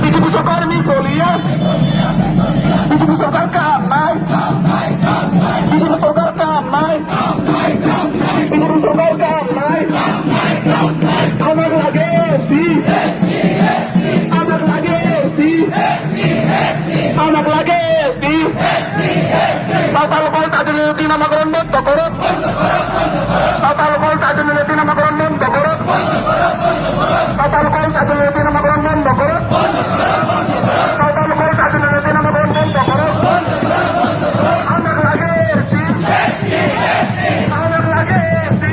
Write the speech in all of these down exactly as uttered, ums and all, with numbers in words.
BJP সরকার miss হলিয়া। BJP সরকার কাম নাই। BJP সরকার কাম নাই। BJP সরকার কাম নাই। আমাক লাগে এছ টি। আমাক লাগে এছ টি। আমাক লাগে এছ টি। সাঁওতাল অকল তাঁতি নদী নামাকৰণ বন্ধ কৰক। সাঁওতাল অকল তাঁতি নদী নামাকৰণ বন্ধ কৰক। সাঁওতাল অকল তাঁতি নদী নামাকৰণ বন্ধ কৰক। সাঁওতাল অকল তাঁতি নদী নামাকৰণ বন্ধ কৰক। আমাক লাগে এছ টি। আমাক লাগে এছ টি।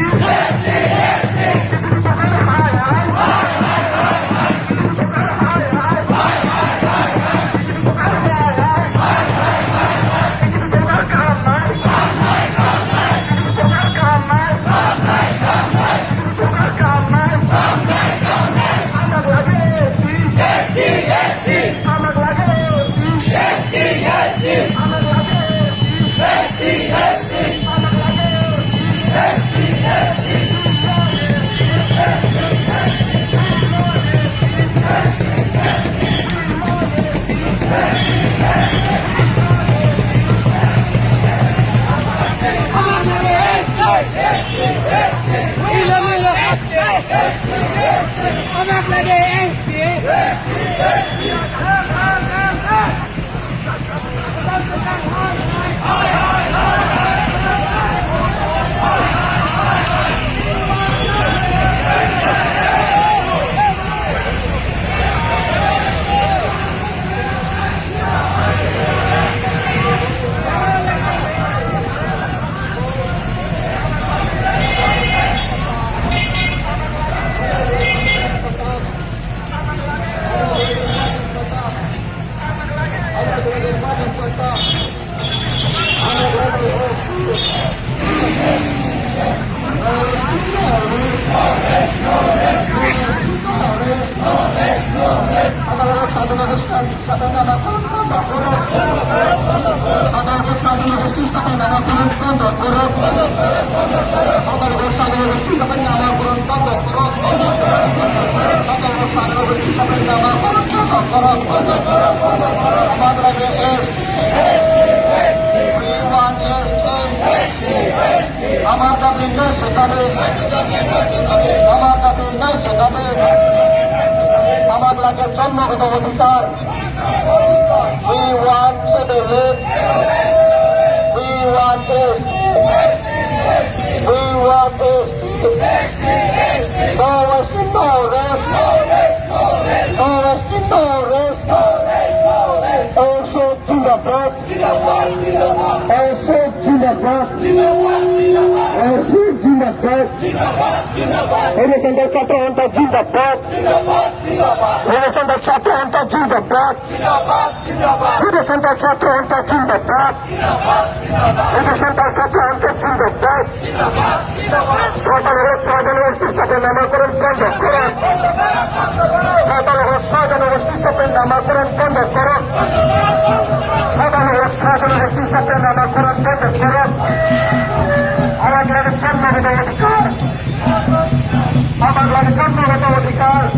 করো। আমার দাবি এস। We want S. আমার দাবি ন্যায্য দাবি। আমার দাবি ন্যায্য দাবি। আমার লাগে জন্মগত অধিকার। We want schedule eight. We want this. We want this. No rest, no rest. No rest, no rest. Aoso zindabad. Aoso zindabad. Aoso zindabad. Hill Descent ছাত্র সন্থা জিন্দাবাদ। Hill Descent ছাত্র সন্থা জিন্দাবাদ। Hill Descent ছাত্র সন্থা জিন্দাবাদ। Hill Descent ছাত্র সন্থা জিন্দাবাদ। সাঁওতাল হক শাহজাহান গোষ্ঠীর সাথে নামাকরণ বন্ধ করো। সাঁওতাল হক শাহজাহান গোষ্ঠীর সাথে নামাকরণ বন্ধ করো। সাঁওতাল হক শাহজাহান গোষ্ঠীর সাথে নামাকরণ বন্ধ করো।